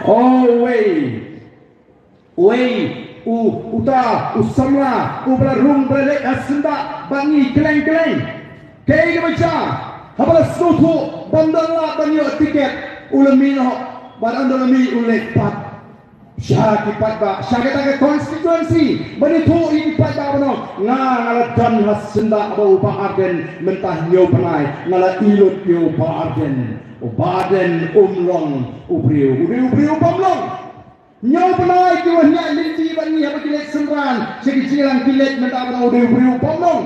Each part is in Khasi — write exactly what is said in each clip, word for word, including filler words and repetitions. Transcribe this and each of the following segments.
O wei, wei, u, uta, u samla, u ba la rung ba la leit ha syndah bad ngi kylleng kylleng. Kaei kaba jia, haba la sngewthuh ban don lad ban ïoh tiket, u la mih noh, bad ynda la mih u leit pat sha ki paidbah, sha kata ka constituency, ban ïathuh ïa ki paidbah ban ong, nga, nga la don ha syndah bad u Bah Ardent mynta hynñiew bnai, nga la ïa lut ïa u Bah Ardent. U Bah Ardent um long u briew, u dei u briew bym long. Hynñiew bnai ki wan ñiah lynti bad ngi haba ki leit synran sha ki jingïalang, ki leit mynta ban ong u dei u briew bym long.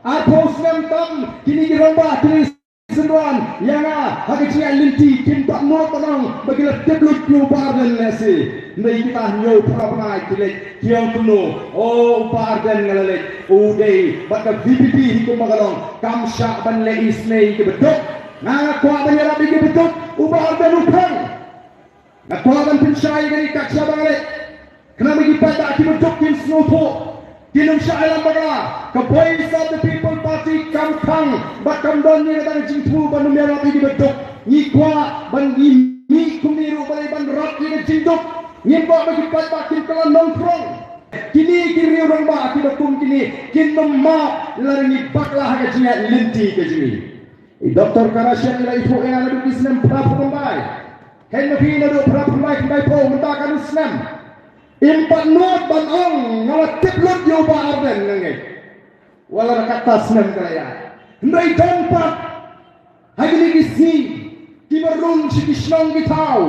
Arphew snem tam kine ki rangbah ki leit synran ïa nga ha ka jingïalang lynti, kim pat mut ban ong ba ki la tip lut ïa u Bah Ardent lehse. Hynrei kita hynñiew phra bnai ki leit, ki ong kumno, o, u Bah Ardent nga la leit, u dei bad ka V P P hi kumba ka long, kam shah ban leh isynei ïa kiba duk. Nga, nga kwah ban ïarap ïa kiba duk, u Bah Ardent u khang. Nga kwah ban pynshai ïa kane kat shaba nga leit. Khnang ba ki paidbah kiba duk kin sngewthuh, kin ym shah ïalam bakla. Ka Voice of the People Party kam khang bad kam don ïa kata ka jingthmu ban ym ïarap ïa kiba duk. Ngi kwah ban, ngi mih kumne ruh balei, ban rat ïa ka jingduk. Ngim kwah ba ki paidbah kin kylla nongphrong. Kine ki riew rangbah kiba kum kine kin ym map lada ngi bakla ha ka jingïalang lynti ka jong ngi. I Doktor Kharashian i la ïathuh ïa nga naduh ki snem phra phew khyndai. Hynrei ma phi naduh phra phew khyndai, khyndai phew, mynta katno snem. Im pat nud ban ong nga la tip lut ïa u Bah Ardent, nga ngeit. Wat la da katta snem ka la ïaid. Hynrei don pat ha kine ki sngi kiba rung sha ki shnong ki thaw,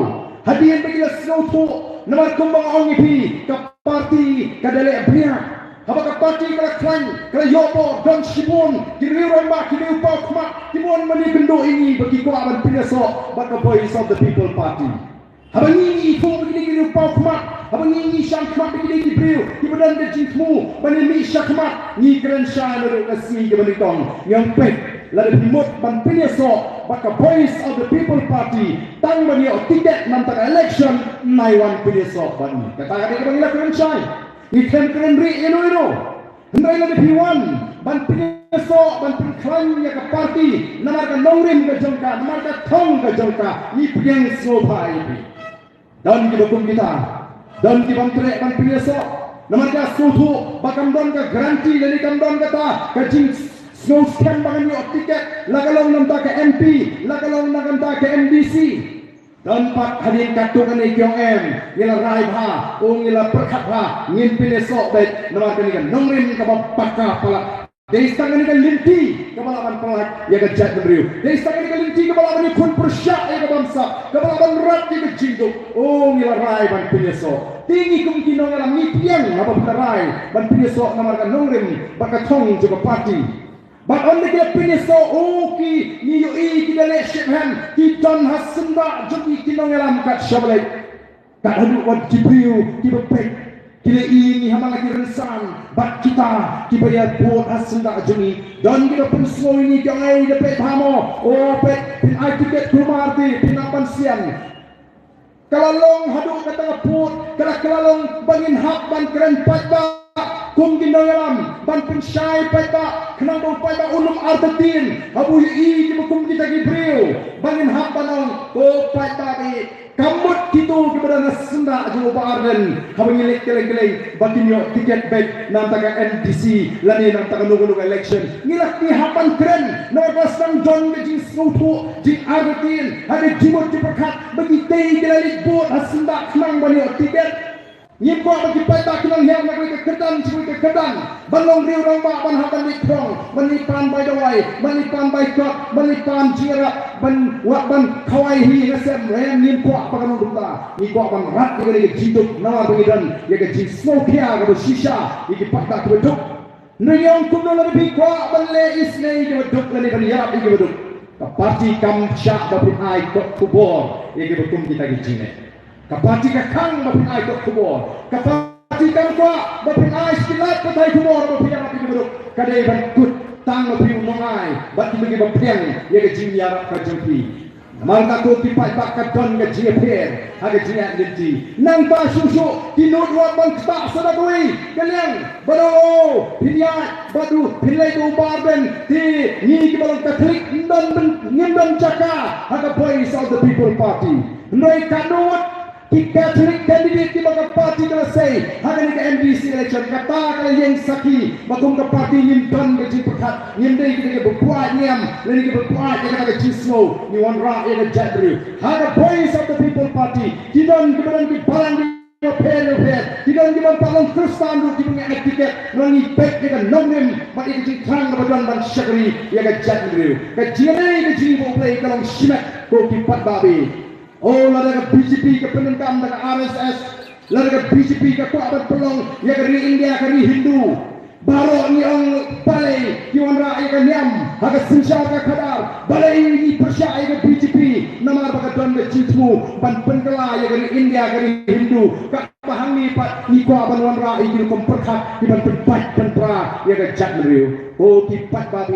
hadien ba ki la sngewthuh, namar kumba nga ong ïa phi, ka party ka da leh bniah. Haba ka party ka la khlaiñ, ka la ïoh bor, don shibun ki riew rangbah, ki riew paw khmat, ki bun ban ïakynduh ïa ngi ba ki kwah ban pynïasoh bad ka Voice of the People Party. Haba ngi, ngi ithuh ba kine ki riew paw khmat, haba ngi, ngi sham khmat ba kine ki briew kiba don ka jingthmu ban ïamih shakhmat, ngi kren shai naduh ka sngi kaba nyngkong, ngi ong peit, lada phi mut ban pynïasoh bad ka Voice of the People Party, tang ban ïoh tiket na kata ka election, nai wan pynïasoh bad ngi. Kata ka dei kaba ngi la kren shai. Ngi khlem kren rieh ïano ïano. Hynrei lada phi wan ban pynïasoh, ban pynkhlaiñ ïa ka party namar ka nongrim ka jong ka, namar ka thong ka jong ka, ngi pdiang sngewbha ïa phi. Don kiba kum kita, don ki bym treh ban pynïasoh namar ka sngewthuh ba kam don ka guarantee lane kam don kata ka jingsngewskhem ba ngan ïoh tiket, la ka long na bynta ka M P, la ka long na bynta ka M D C. Don pat hadien katto katne ki ong em, ngi la rai bha, o ngi la pyrkhat bha, ngin pynïasoh beit namar kane ka nongrim kaba paka palat. Dei tang kane ka lynti kaba lah ban pyllait ïa ka jaitbynriew. Dei tang kane ka lynti kaba lah ban ïakhun pyrshah ïa ka bamsap, kaba lah ban rat ïa ka jingduk. O ngi la rai ban pynïasoh. Te ngi kum ki nongïalam ngi pdiang haba phi la rai ban pynïasoh namar ka nongrim bad ka thong jong ka party. Bad ynda ki la pynïasoh, o ki, ngi ïohi ki da leh shiphem, ki don ha syndah jong ki ki nongïalam kat shaba leit. Kat haduh wat ki briew kiba peit ki la ïohi ha man la ki rynsan bad kita kiba ïa vote ha syndah jong ngi. Don kiba pynsngew ïa ngi ki ong ei da peit bha mo, o peit phin ai tiket kumne te phin nang ban sian. Ka la long haduh kata ka pud, ka la, ka la long ba ngin hap ban kren paidbah kum ki nongïalam, ban pynshai paidbah khnang ba u paidbah un ym artatien haba u ïohi kiba kum kita ki briew, ba ngin hap ban ong, o paidbah, i kam mut kito kiba don ha syndah jong u Bah Ardent haba ngi leit kylleng kylleng ba kin ïoh tiket beit na bynta ka M D C lane na bynta kano kano ka election. Ngi la, ngi hap ban kren namar ba sdang don ka jingsngewthuh, jingartatien ha ka jingmut jingpyrkhat ba kitei ki la leit vote ha syndah khnang ban ïoh tiket. Ngim kwah ba ki paidbah ki nang hiar na kawei ka kyrdan sha kawei ka kyrdan, ban long riew rangbah, ban hap ban leit phrong, ban leit pan bai dawai, ban leit pan bai kot, ban leit pan jingïarap, ban wad ban khawai hi nga sem, em, ngim kwah ba ka long kumta. Ngi kwah ban rat ïa kane ka jingduk namar ba ngi don ïa ka jingsngewkhia kaba shisha ïa ki paidbah kiba duk. Ngi ong kumno lada phi kwah ban leh isynei ïa kiba duk lane ban ïarap ïa kiba duk, ka party kam shah ba phin ai kot khubor ïa kiba kum kita ki jingeh. Ka party ka khang ba phin ai kot khubor. Ka party kam kwah ba phin ai shi lad pathai khubor ba phin ïarap ïa kiba duk. Ka dei ban kut tang ba phi u nongai bad kiba, kiba pdiang ïa ka jingïarap ka jong phi. Namar kata ko ki paidbah ka don ka jingïapher ha ka jingïaid lynti. Nangta shuh shuh ki nud wat ban ktah sa da kawei ka liang. Bad o phin ïaid bad u phin leit u Bah Ardent, te ngi kiba long Katholik ngim don, ngim don jaka ha ka Voice of the People Party. Hynrei ka nud ki Catholic candidate kiba ka party ka la sei ha kane ka MDC election, kata ka la ïeng sakhi ba kum ka party ngim don ka jingpyrkhat, ngim dei kita kiba buaid niam lane kiba buaid ïa kata ka jingsngew. Ngi wanrah ïa ka jaitbynriew ha ka Voice of the People Party. Ki don kiba don ki balang kiba pher kiba pher, ki don kiba pat long Khristan ruh kiba ngi ai tiket, ngi peit ïa ka nongrim bad ïa ka jingthrang kaba don ban shakri ïa ka jaitbynriew. Ka jingïadei ka jong ngi bad U Blei ka long shimet, ko ki paidbah. O, lada ka BJP ka pyndonkam da ka RSS, lada ka BJP ka kwah ban pynlong ïa ka ri India ka ri Hindu, baroh ngi ong balei ki wanrah ïa ka niam ha ka synshar ka khadar, balei ngi pyrshah ïa ka BJP, namar ba ka don ka jingthmu ban pynkylla ïa ka ri India ka ri Hindu. Katba hangne pat ngi kwah ban wanrah ïa ki rukom pyrkhat kiban pynbeit pynpra ïa ka jaitbynriew. Ko ki paidbah,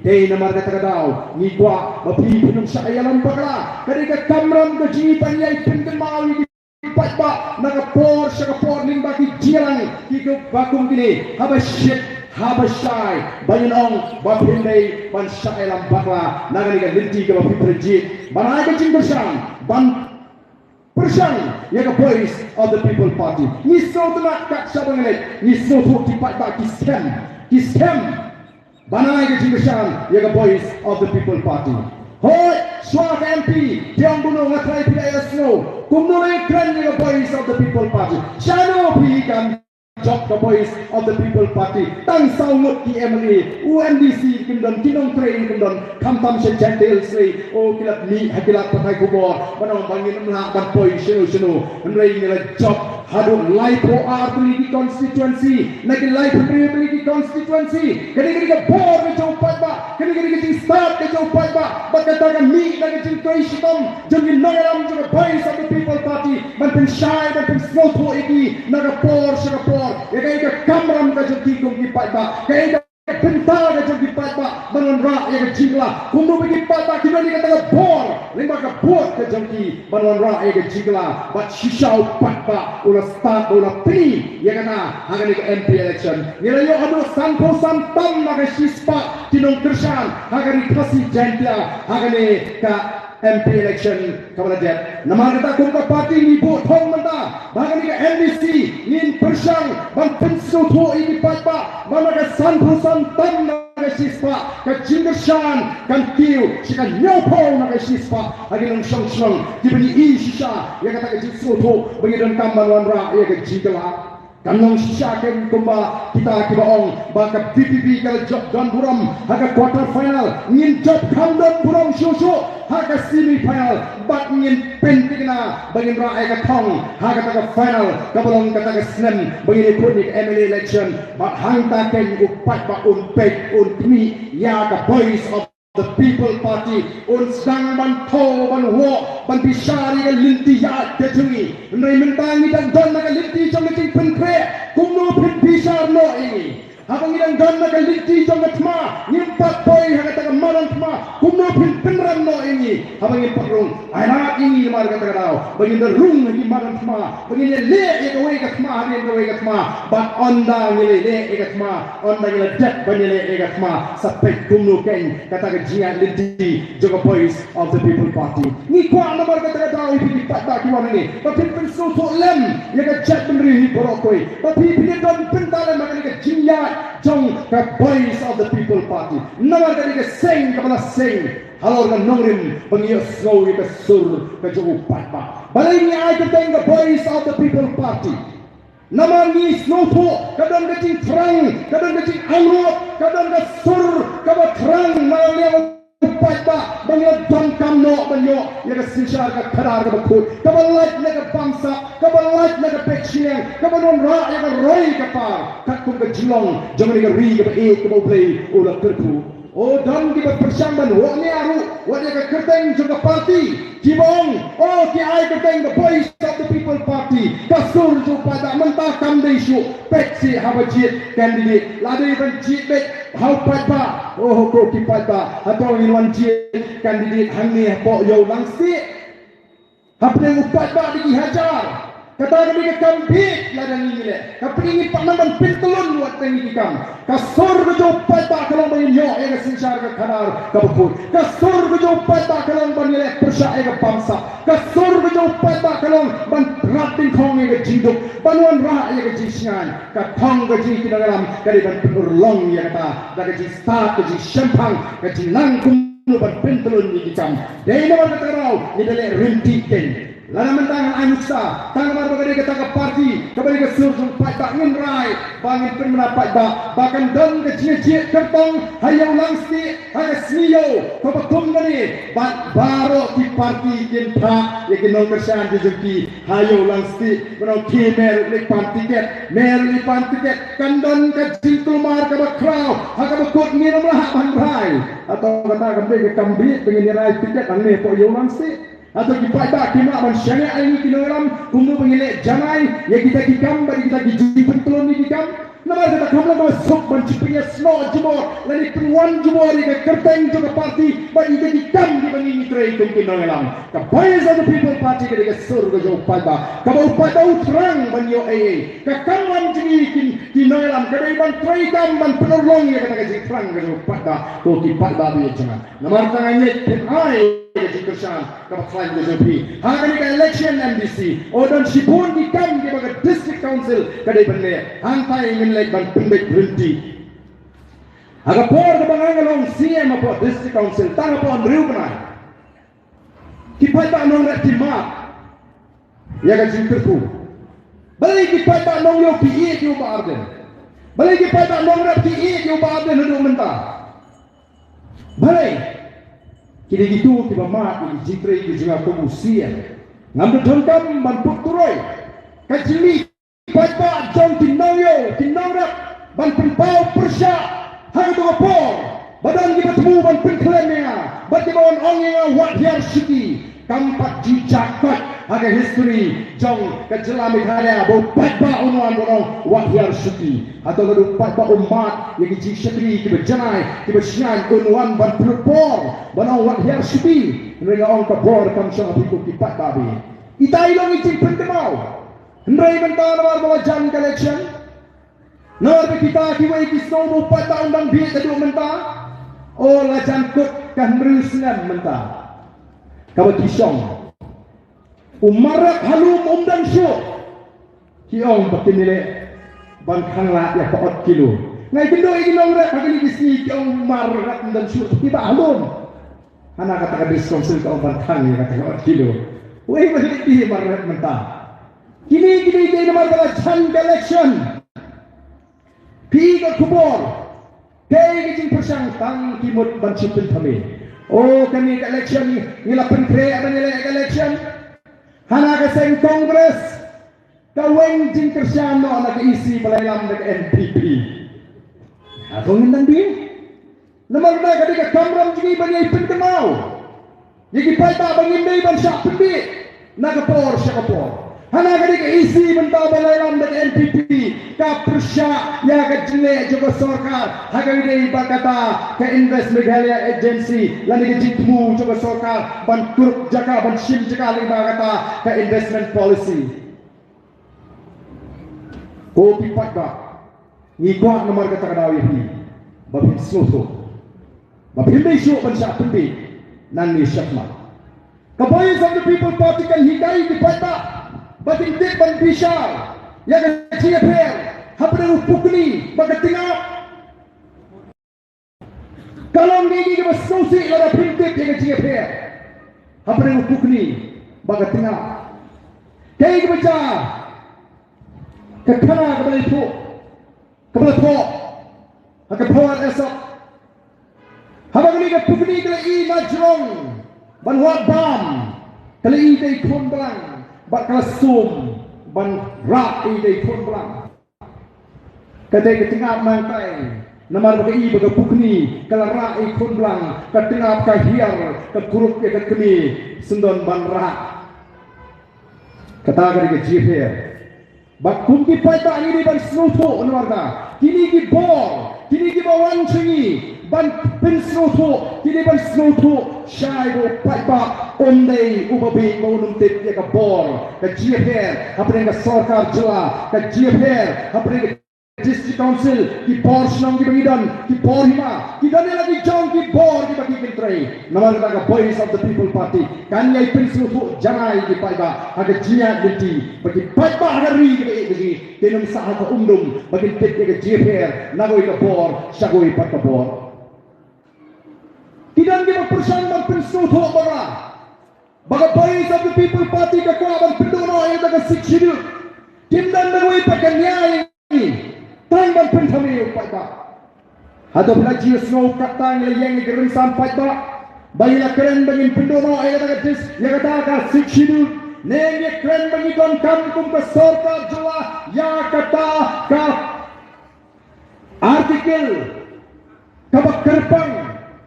dei namar kata ka daw ngi kwah ba phi phin ym shah ïalam bakla. Ka dei ka kamram ka jong ngi ban ïai pynkynmaw ïa ki paidbah na ka por sha ka por lyngba ki jingïalang kiba kum kine, haba shit haba shai, ba ngin ong ba phin dei ban shah ïalam bakla na kane ka lynti kaba phi pynjied ban ai ka jingkyrshan ban pyrshang ïa ka Voice of the People Party. Ngi sngewtynnat kat shaba ngi leit, ngi sngewthuh ki paidbah ki skhem, ki skhem ban ai ka jingkyrshan ïa ka Voice of the People Party. Hooid, shuwa ka MP, phi ong kumno, nga tharai phi la ïohsngew kumno la ïakren ïa ka Voice of the People Party. Shano phi kam jop ka Voice of the People Party? Tang saw ngut ki MLA, u MDC kim don, ki nongtrei kim don, khamtam sha Jaintia Hills lei, o, ki la mih ha ki lad pathai khubor ban ong ba ngin ym lah ban poi shano shano. Hynrei ngi la jop haduh laiphew ar tylli ki constituency na ki laiphew hynriew tylli ki constituency. Kane ka dei ka bor ka jong u paidbah, kane ka dei ka jingstad ka jong u paidbah. Bad kata ka mih na ka jingtrei shitom jong ki nongïalam jong ka Voice of the People Party ban pynshai, ban pynsngewthuh ïa ki na ka por sha ka por ïa kaei ka kamram ka jong ki kum ki paidbah, kaei ka bynta ka jong ki paidbah ban wanrah ïa ka jingkylla. Kumno ba ki paidbah ki don ïa kata ka bor lyngba ka vote ka jong ki ban wanrah ïa ka jingkylla. Bad shisha u paidbah u la stad, u la pyni ïa kata ha kane ka MP election. Ngi la ïoh haduh sanphew san tam na ka shispah ki nongkyrshan ha ka Ri Khasi Jaintia ha kane ka MP election kaba la dep. Namar kata kum ka party ngi buh thong mynta ba ha kane ka MDC ngin pyrshang ban pynsngewthuh ïa ki paidbah ba na ka sanphew san tam na ka shispah ka jingkyrshan kan kiew sha ka hynñiewphew na ka shispah ha ki nongshong shnong kiba ngi i shisha ïa kata ka jingsngewthuh ba ngi donkam ban wanrah ïa ka jingkylla. Kan long shisha kein kumba kita kiba ong ba ka VPP ka la jop don burom ha ka quarter final, ngin jop kham don burom shuh shuh ha ka semi final bad ngin pynthikna ba ngin rah ïa ka thong ha kata ka final kaba long kata ka snem ba ngin ïakut ïa ka MLA election. Bad hangta kein u paidbah un peit, un khmih ïa ka Voice of the People Party, un sdang ban thew, ban wad, ban bishar ïa ka lynti ïaid ka jong ngi. Hynrei mynta ngi dang don ha ka lynti jong ka jingpynkhreh, kumno phin bishar noh ïa ngi? Haba ngi dang don ha ka lynti jong ka thma, ngim pat poi ha kata ka madan thma, kumno phin pynrem noh ïa ngi? Haba ngim pat rung, ai lad ïa ngi namar kata ka daw ba ngin da rung ha ki madan thma, ba ngin ïaleh ïa kawei ka thma hadien kawei ka thma. Bad ynda ngi la leh ïa ka thma, ynda ngi la dep ban ïaleh ïa ka thma, sa peit kumno kein kata ka jingïaid lynti jong ka Voice of the People Party. Ngi kwah namar kata ka daw ïa phi ki paidbah ki wan hangne ba phin pynsngewthuh lem ïa ka jaitbynriew hi baroh kawei, ba phi phin ïadon bynta lem ha kane ka jingïaid jong ka Voice of the People Party. Namar kane ka seng kaba la seng halor ka nongrim ba ngi ïohsngew ïa ka sur ka jong u paidbah. Balei ngi ai kyrteng ka Voice of the People Party? Namar ngi sngewthuh ka don ka jingthrang, ka don ka jingangrot, ka don ka sur kaba thrang na liang u paidbah ba ngi la donkam noh ban ïoh ïa ka synshar ka khadar kaba khuid, kaba lait na ka bamsap, kaba lait na ka peit shiliang, kaba wanrah ïa ka roi ka par katkum ka jinglong jong kane ka ri kaba ïeit kaba U Blei u la kyrkhu. O, don kiba pyrshang ban wad nia ruh wat ïa ka kyrteng jong ka party, kiba ong, o, ki ai kyrteng ka Voice of the People Party, ka sur jong u paidbah. Mynta kam dei shuh, peit seh haba jied candidate, la dei ban jied beit ha u paidbah. O, ko ki paidbah, hato ngin wan jied candidate hangne hapoh Ïewlang Sih? Hapdeng u paidbah da ki hajar. Kata ka dei ka kam bieit lada ngi ngi leh. Hapdeng ngi pat nang ban pyntlun wat teng ki kam. Ka sur ka jong u paidbah ka long ban ïoh ïa ka synshar ka khadar kaba khuid. Ka sur ka jong u paidbah ka long ban ïaleh pyrshah ïa ka bamsap. Ka sur ka jong u paidbah ka long ban rat jingkhong, ïa ka jingduk, ban wanrah ïa ka jingshngaiñ. Ka thong ka jong ngi ki nongïalam ka dei ban pynurlong ïa kata da ka jingstad, ka jingshemphang, ka jingnang kumno ban pyntlun ïa ki kam. Dei namar kata ka daw ngi da leh rynti keiñ. Lada mynta ngan ai nuksa, tang namar ba ka dei kata ka party kaba dei ka sur jong paidbah, ngin rai ba ngin pynbna paidbah ba kan don ka jingjied kyrtong ha Ïewlangstieh ha ka sngi Ïew kaba kum kane, bad baroh ki party kin phah ïa ki nongkyrshan ki jong ki ha Ïewlangstieh. Ba ong ki, me ruh leit pan tiket, me ruh leit pan tiket. Kan don ka jingkulmar kaba khraw ha kaba kut, ngin ym lah ban rai. Hato kata kam dei ka kam bieit ba ngin ïa rai tiket hangne hapoh Ïewlangstieh? Hato ki paidbah kim lah ban shaniah ïa ngi ki nongïalam kumno ba ngin leh janai ïa kita ki kam bad ïa kita ki jingpyntlun ïa ki kam? Namar kata kam long kaba suk ban shu pynïasnoh jubor lane pynwan jubor ïa ka kyrteng jong ka party bad ïa kita ki kam kiba ngi ngi trei kum ki nongïalam. Ka Voice of the People Party ka dei ka sur ka jong u paidbah, kaba u paidbah u thrang ban ïoh ei ei. Ka kamram jong ngi ki, ki nongïalam ka dei ban trei kam ban pynurlong ïa kata ka jingthrang ka jong u paidbah. Ko ki paidbah ba ïeit jong nga, namar kata nga ngeit phin ai ka jingkyrshan kaba khlaiñ ka jong phi ha kane ka election M D C. U don shibun ki kam kiba ka District Council ka dei ban leh, hangtai ngin leit ban pynbeit rynti. Ha ka por kaba nga nga long C E M hapoh District Council, tang hapoh hynriew bnai, ki paidbah nongrep ki mad ïa ka jingkyrkhu. Balei ki paidbah nongïalam ki ïeit ïa u Bah Ardent? Balei ki paidbah nongrep ki ïeit ïa u Bah Ardent haduh mynta? Balei? Ki dei kito kiba mad ïa ki jingtrei ki jong nga kum u C E M. Ngam da donkam ban put turoi. Ka jingmih paidbah jong ki nongïalam, ki nongrep ban pynpaw pyrshah ha kato ka por ba don kiba thmu ban pynkhlem ïa nga bad kiba wan ong ïa nga wat hiar shuki. Kam pat ju jah koit ha ka history jong ka jylla Meghalaya ba u paidbah un wan ban ong wat hiar shuki. Hato lada u paidbah u mad ïa ki jingshakri kiba janai kiba shngaiñ, un wan ban pynlut por ban ong wat hiar shuki? Hynrei nga ong ka bor kam shong ha phi ko ki paidbah ba ïeit. Ita i long i jingpynkynmaw. Hynrei mynta namar ba la jan ka election, namar ba kita kiwei ki sngew ba u paidbah um dang bieit haduh mynta. O, la jan kut ka hynriew snem mynta kaba ki shong. U mar rep ha lum um dang shuh. Ki ong ba kin leh ban khanglad ïa ka ot kilo. Nga ïakynduh ïa ki nongrep ha kine ki sngi, ki ong u mar rep um dang shuh, ki bah ha lum. Hana kata ka District Council ka ong ban khang ïa kata ka ot kilo. Wei ba leh ki mar rep mynta. Kine, kine, kine namar ba la jan ka election. Phi ka khubor. Kaei ka jingpyrshang tang ki mut ban shu pynthame. O, kane ka election ngi la pynkhreh ban ïaleh ka election. Hana ka seng Congress ka weng jingkyrshan noh na ka E C ba la ïalam da ka N P P. Hato ngin dang dei? Namar kata ka dei ka kamram jong ngi ban ïai pynkynmaw ïa ki paidbah ba ngim dei ban shah pynbieit na ka por sha ka por. Hana ka dei ka E C mynta ba la ïalam da ka N P P ka pyrshah ïa ka jingleh jong ka sorkar ha kaba ïadei bad kata ka Invest Meghalaya Agency lane ka jingthmu jong ka sorkar ban kurup jaka, ban shim jaka lyngba kata ka investment policy. Ko ki paidbah, ngi kwah namar kata ka daw ïa phi ba phin sngewthuh, ba phin dei shuh ban shah pynbieit nangne shakhmat. Ka Voice of the People Party kan hikai ki paidbah ba kin tip ban bishar ïa ka jingïapher hapdeng u pukni bad ka tnga. Ka long kaei kaba sngewsih lada phin tip ïa ka jingïapher hapdeng u pukni bad ka tnga. Kaei kaba jia, ka khana kaba la thoh, kaba la thoh ha ka Pawar Esop. Haba kane ka pukni ka la ïohi na jrong ban wad bam, ka la ïohi ïa i khun blang bad ka la sum ban rah ïa i khun blang. Ka dei ka tnga nangtai, namar ba ka i ba ka pukni ka la rah ïa i khun blang, ka tnga ka hiar, ka kurup ïa ka kmie, syndon ban rah. Kata ka dei ka jingïapher. Bad kum ki paidbah ngi dei ban sngewthuh namar kata. Kine ki bor, kine kiba wan sha ngi ban pynsngewthuh, kine ban sngewthuh shai ba u paidbah um dei uba bieit ba un ym tip ïa ka bor, ka jingïapher hapdeng ka sorkar jylla, ka jingïapher hapdeng ka District Council, ki bor shnong kiba ngi don, ki bor hima, ki don ïa la ki jong ki bor kiba ki kyntrei. Namar kata ka Voice of the People Party kan ïai pynsngewthuh janai ki paidbah ha ka jingïaid lynti, ba ki paidbah ha ka ri kiba ïeit ba ki kin ym sah ha ka umdum ba kin tip ïa ka jingïapher na kawei ka bor sha kawei pat ka bor. Ki don kiba pyrshang ban pynsngewthuh bakla ba ka Voice of the People Party ka kwah ban pynduh noh ïa ka Sixth Schedule. Kim don da kawei pat ka nia ïa ngi tang ban pynthame ïa u paidbah. Hato phi la jingsngew katta ngi la ïeng ïa ki rynsan paidbah ba ngi la kren ba ngin pynduh noh ïa kata ka dis, ïa kata ka Sixth Schedule? Ne ngi kren ba ngi donkam kum ka sorkar jylla ïa kata ka article kaba kyrpang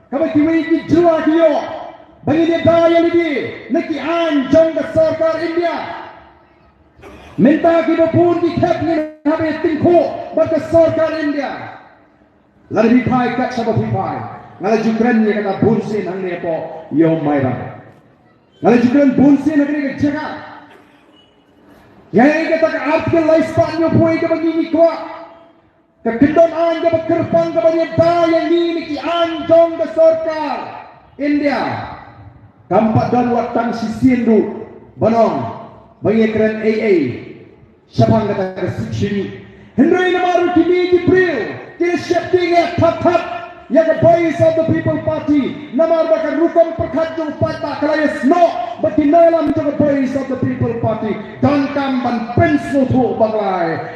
kaba kiwei ki jylla ki ïoh ba ngin ïada ïa lade na ki aiñ jong ka sorkar India? Mynta kiba bun ki khep ngin hap ban tyngkhuh bad ka sorkar India. Lada phi phai kat shaba phi phai, nga la ju kren ïa kata bun sien hangne hapoh Ïew Mairang. Nga la ju kren bun sien ha kane ka jaka. Ïa kata ka article lai spah hynñiewphew kaba ngi ngi kwah, ka kyndon aiñ kaba kyrpang kaba ïada ïa ngi na ki aiñ jong ka sorkar India. Kam pat don wat tang shisien ruh ban ong ba ngi kren ei ei shaphang kata ka Sixth Schedule. Hynrei namar kine ki briew ki la sheptieng ïa thap thap ïa ka Voice of the People Party, namar ba ka rukom pyrkhat jong u paidbah ka la ïasnoh bad ki nongïalam jong ka Voice of the People Party donkam ban pynsngewthuh bakla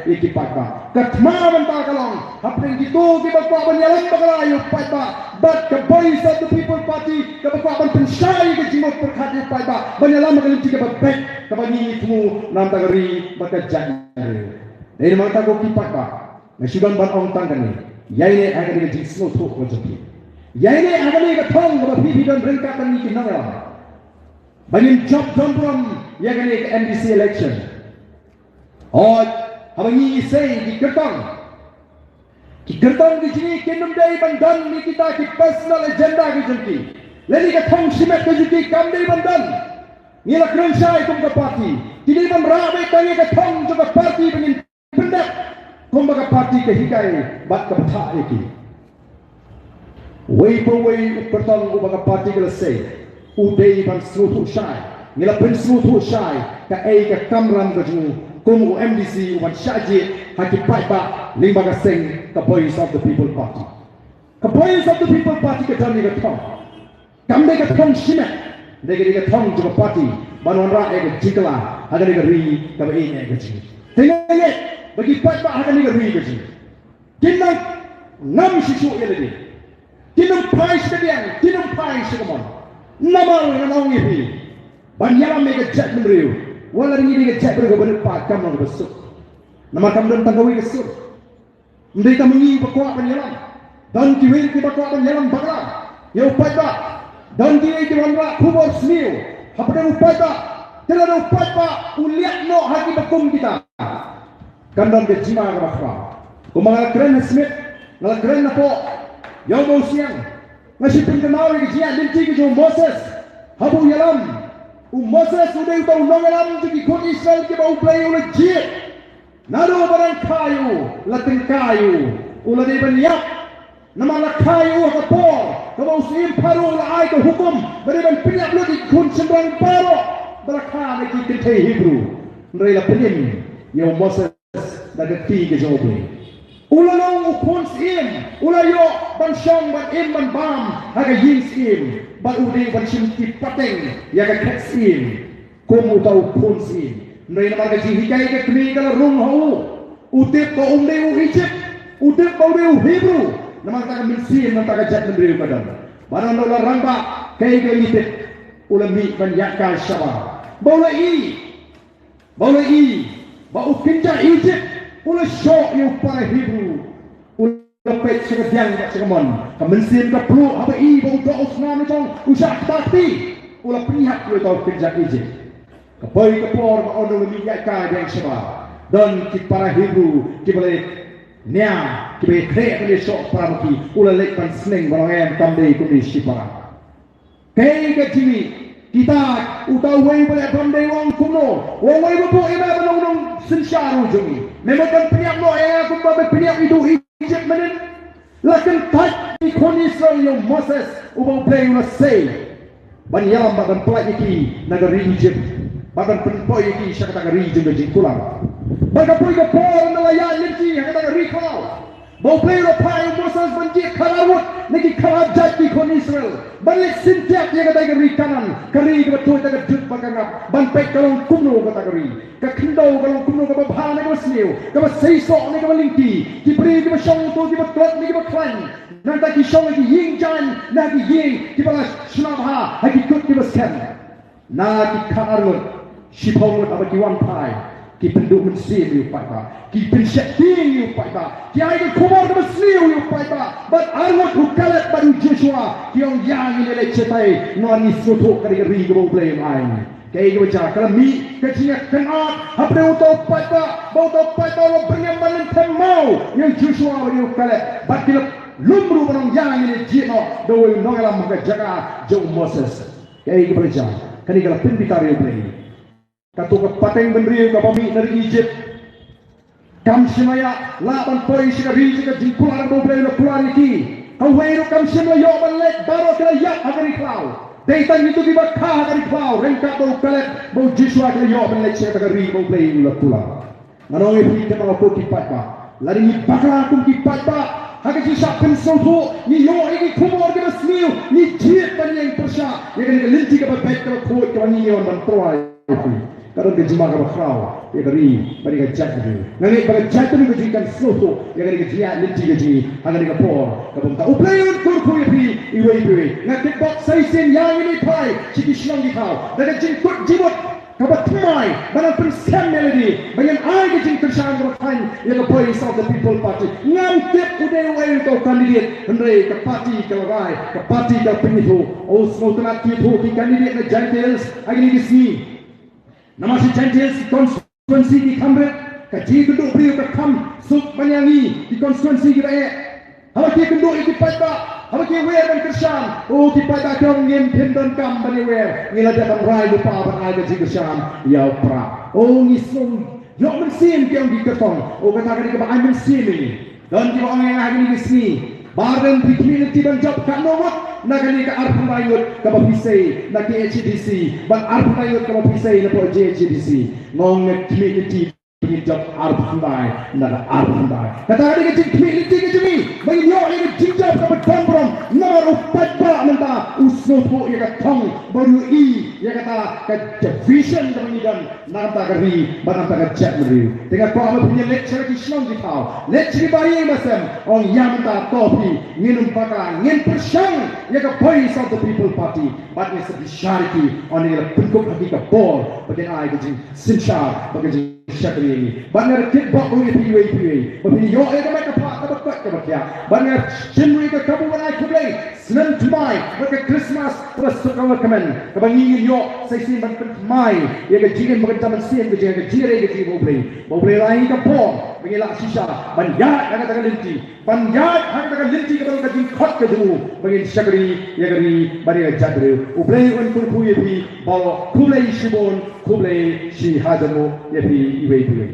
ïa ki paidbah. Ka thma mynta ka long hapdeng kito kiba kwah ban ïalam bakla ïa u paidbah bad ka Voice of the People Party kaba kwah ban pynshai ïa ka jingmut pyrkhat ïa u paidbah ban ïalam ha ka lynti kaba beit kaba ngi ngi thmu na ka bynta ka ri bad ka jaitbynriew. Dei namar kata ko ki paidbah, nga shu don ban ong tang kane. Ïaineh ha kane ka jingsngewthuh ka jong phi. Ïaineh ha kane ka thong kaba phi phi don ryngkat bad ngi ki nongïalam ba ngin jop don burom ïa kane ka M D C election. Hooid, haba ngi ngi sei ki kyrtong, ki kyrtong ki jong ngi kin ym dei ban don ïa kita ki personal agenda ki jong ki. Lane ka thong shimet ka jong ki kam dei ban don. Ngi la kren shai kum ka party, ki dei ban rah beit tang ïa ka thong jong ka party ba ngin pyndep kumba ka party ka hikai bad ka bthah ïa ki. Uwei pa uwei u kyrtong uba ka party ka la sei u dei ban sngewthuh shai. Ngi la pynsngewthuh shai kaei ka kamram ka jong u kum u M D C u ban shah jied ha ki paidbah lyngba ka seng ka Voice of the People Party. Ka Voice of the People Party ka don ïa ka thong. Kam dei ka thong shimet, dei ka, dei ka thong jong ka party ban wanrah ïa ka jingkylla ha kane ka ri kaba ïeit ka jong ngi. Te nga ngeit ba ki paidbah ha kane ka ri ka jong ngi kin nang ngam shisha ïa lade. Kin nang phai sha ka diang, kin nang phai sha ka mon. Namar ngan ong ïa phi, ban ïalam ïa ka jaitbynriew, wat la ngi dei ka jaitbynriew kaba rit paid, kam long kaba suk. Namar kam don tang kawei ka sur. Ym dei tang ma ngi ba kwah ban ïalam. Don kiwei kiba kwah ban ïalam bakla ïa u paidbah. Don kiwei kiba wanrah khubor sniew hapdeng u paidbah. Te lada u paidbah u liat noh ha kiba kum kita, kan don ka jingma kaba khraw. Kumba nga la kren ha Smit, nga la kren napoh Ïew Mawsiang, nga shu pynkynmaw ïa ka jingïaid lynti ka jong u Moses. Haba u ïalam, u Moses u dei uta u nongïalam jong ki khun Israel kiba U Blei u la jied. Naduh ba dang kha ïa u la tyngkai ïa u, u la dei ban ïap. Namar la kha ïa u ha ka por kaba u syiem Pharaoh u la ai ka hukum ba dei ban pynïap lut ïa ki khun shynrang baroh ba la kha na ki kynthei Hebru. Hynrei la pynim ïa u Moses da ka kti ka jong U Blei. U la long u khun syiem, u la ïoh ban shong ban im ban bam ha ka ïing syiem bad u dei ban shim ki pateng ïa ka khet syiem. Kum uta u khun syiem. Hynrei namar ka jinghikai ka kmie ka la rung ha u, u tip ba um dei u Egypt, u tip ba u dei u Hebru. Namar kata ka mynsiem na kata ka jaitbynriew ka don. Ba don u la rangbah, kaei ka ïa tip, u la mih ban ïaid kai shabar. Ba u la i, ba u la i ba u kynja Egypt u la shoh ïa u para Hebru. U la peit sha ka diang bad sha ka mon. Ka mynsiem ka pluh haba i ba u doh u snam la jong u shah kta kti. U la pynïap ïa uta u kynja Egypt. Ka poi ka por ba u la mih ïaid kai biang shabar, don ki para Hebru kiba la nia, kiba ïakhreh ban ïashoh para ma ki. U la leit ban sneng ban ong em, kam dei kumne shipara. Kaei ka jingmih Kita, uta uwei uba leh bam dei u ong kumno? U ong, uwei uba buh ïa me ban long nongsynshar u jong ngi. Me mut ban pynïap noh ïa nga kumba me pynïap ïa u Ijipt mynnin? La kyntait ïa ki khun Israel ïa u Moses uba U Blei u la sei ban ïalam bad ban pyllait ïa ki na ka ri Ijipt bad ban pynpoi ïa ki sha kata ka ri jong ka jingkular. Bad ka poi ka por ynda la ïaid lynti ha kata ka ri khlaw, ba U Blei u la phah ïa u Moses ban jied khatar ngut na ki khatar jait ki khun Israel ban leit syntiat ïa kata ka ri Kanaan, ka ri kaba tuid da ka dud bad ka ngap, ban peit ka long kumno kata ka ri. Ka khyndew ka long kumno, kaba bha ne kaba sniew, kaba seisoh ne kaba lyngkhi, ki briew kiba shong to, kiba tlot ne kiba khlaiñ. Nangta ki shong ha ki ïing jaiñ, na ki ïing kiba la shna bha ha ki kut kiba skhem. Na ki khatar ngut, shiphew ngut haba ki wan phai, ki pynduh mynsiem ïa u paidbah, ki pynsheptieng ïa u paidbah, ki ai ka khubor kaba sniew ïa u paidbah. Bad arngut, u Kaleb bad u Joshua, ki ong, ïa, ngin ïaleit shatai, namar ngi sngewthuh ka dei ka ri kaba U Blei u ai. Kaei kaba jia? Ka la mih ka jingïakynad hapdeng uta u paidbah, ba uta u paidbah u la byrngem ban lynthem maw ïa u Joshua bad ïa u Kaleb, bad ki la lum ruh ban ong, ïa, ngin ïa jied noh da uwei u nongïalam ha ka jaka jong u Moses. Kaei kaba la jia? Kane ka la pynbitar ïa U Blei. Kato ka pateng bynriew kaba mih na ri Ijipt, kam shym la ïa lah ban poi sha ka ri jong ka jingkular ba U Blei u la kular ïa ki. Kawei ruh kam shym la ïoh ban leit, baroh ki la ïap ha ka ri khlaw. Dei tang kito kiba kha ha ka ri khlaw ryngkat bad u Kaleb bad u Joshua ki la ïoh ban leit sha kata ka ri ba U Blei u la kular. Ngan ong ïa phi, kynmaw ko ki paidbah, lada ngi bakla kum ki paidbah ha ka jingshah pynsngewthuh, ngi ïoh ïa ki khubor kiba sniew, ngi jied ban ïeng pyrshah ïa kane ka lynti kaba beit, kaba khuid, kaba ngi ïoh ban trei. Ka don ka jingma kaba khraw ïa ka ri bad ïa ka jaitbynriew. Nga ngeit ba ka jaitbynriew ka jong ngi kan sngewthuh ïa kane ka jingïaid lynti ka jong ngi ha kane ka por kaba mynta. U Blei un kyrkhu ïa phi iwei pa iwei. Nga tip ba sa shisien ïa ngin ïa phai sha ki shnong ki thaw da ka jingkut jingmut kaba thymmai, ba nang pynskhem ïa lade ba ngin ai ka jingkyrshan kaba thaiñ ïa ka Voice of the People Party. Ngam tip u dei uei uta u candidate, hynrei ka party ka la rai, ka party ka la pynithuh. U sngewtynnat ki ithuh ki candidate na Jaintia Hills ha kine ki sngi. Namar sha Jaintia Hills ki constituency ki kham rit, ka jingïakynduh briew ka kham suk ban ïa ngi ki constituency kiba eh. Haba ki ïakynduh ïa ki paidbah, haba ki wer ban kyrshan, o ki paidbah ki ong, ngim, phim donkam ban ïa wer, ngi la dep ban rai lypa ban ai ka jingkyrshan ïa u Prah. O ngi sngew ïoh mynsiem, ki ong ki kyrtong. O kata ka dei kaba ai mynsiem ïa ngi. Don kiba ong ïa nga ha kine ki sngi, Bah Ardent, phi khmih lynti ban jop katno ngut na kane ka arphew khyndai ngut kaba phi sei na K H A D C, bad arphew khyndai ngut kaba phi sei na J H A D C? Nga ong nga khmih lynti ba ngin jop arphew khyndai na ka arphew khyndai. Kata ka dei ka jingkhmih lynti ka jong ngi, ba ngin ïoh ïa ka jingjop kaba don burom. Namar u paidbah mynta u sngewthuh ïa ka thong, bad u ïohi ïa kata ka vision kaba ngi don na ka bynta ka ri bad na ka bynta ka jaitbynriew. Te nga kwah ba phin ïa leit sha ki shnong ki thaw, leit sha ki bahaïing bahasem, ong ïa mynta, to phi, ngin ym bakla, ngin pyrshang ïa ka Voice of the People Party. Bad ngin sa bishar ïa ki, ong, ngin la pynkup ha ki ka bor ba kin ai ka jingsynshar bad ka jingshakri ïa ngi. Bad nga da kitbok ruh ïa phi iwei pa iwei ba phin ïoh ïa ka met ka phad kaba koit kaba khiah. Bad nga shim ruh ïa ka kabu ban ai khublei snem thymmai bad ka Christmas kaba suk kaba kmen, kaba ngi ngin ïoh sa shisien ban pynthymmai ïa ka jingim bad ka jingim mynsiem, ka jing, ka jingïarap, ka jingim U Blei. Ba U Blei un ai ïa ngi ka bor ba ngin lah shisha ban ïaid ha kata ka lynti, ban ïaid ha kata ka lynti kaba long ka jingkhot ka jong u, ba ngin shakri ïa ka ri bad ïa ka jaitbynriew. U Blei un kyrkhu ïa phi baroh. Khublei shibun, khublei shihajar nguh ïa phi iwei pa iwei.